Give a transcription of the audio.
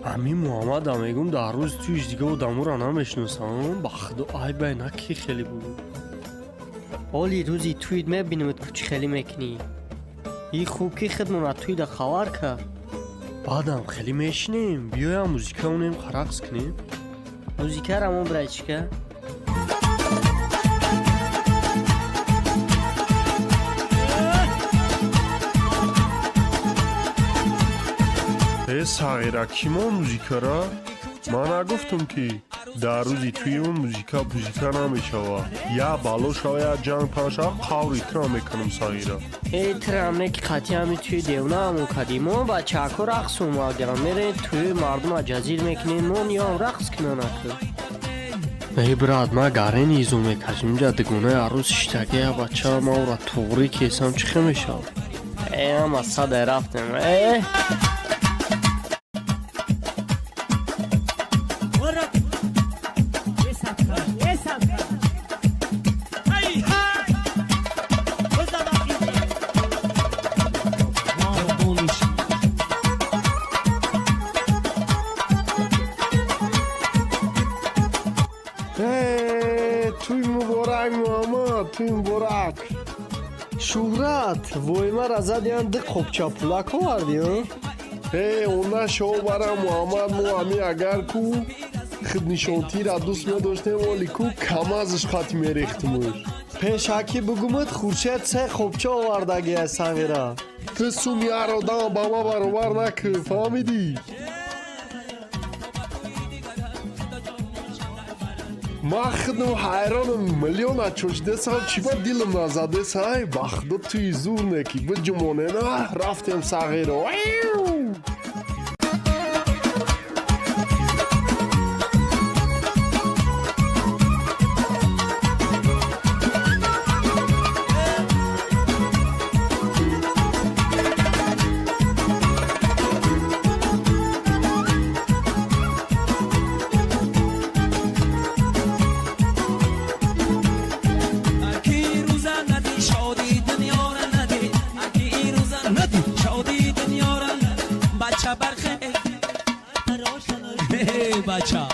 Ами Муҳаммадам мегум, дар рӯзи туиш дига одаморо намешиносам. Ба худо, айбай на, ки хеле буд. Оли рӯзи туид мебинемед, ку чӣ хеле мекунӣ. И хуб, ки хидмона туида хабар кард. Баъдам хеле мешинем, биёям музика онем, рақс кунем. Музикара мо, братишка. Э, сағира, ки мо музикара? Ман нагуфтум, ки дар рӯзи туи музика пузика намешавад? Я бало шава, я ҷанг паҳн шава, қаври тира мекунам, сағира. Э, тирам не, ки қатъи ҳами туи девнаамон кардӣ. Мо бачаҳако рақс омадам, мерем туи мардума ҷазир мекунем, мо ниём рақс кунанаку. Эй, брат, ма гарени изо мекашем, инҷа дугонаи арӯс шиштагия, бача, ма ӯра туғрӣ кесам, чӣ хел мешавад? Э, ама садай рафтем, э. Туй муборак, Муҳаммад, туй муборак. Шӯҳрат, воймара задиан, ду қопча пулак овардӣ? Э, она шобара, Муҳаммад, мо ами агар ку худнишонтира дӯст медоштем, оли ку камазш хати мерехтимуш. Пешакӣ бугумуд, Хуршед се қопча овардагия, сағира. Ту суми ҳар одама ба ма баробар накӣ, фаҳмидӣ? Ман худам ҳайронам, миллиона чочидесам, чӣ ба дилам назадесай. Ба худо, туи зур неки биҷумонена, рафтем, сағиро. Бача.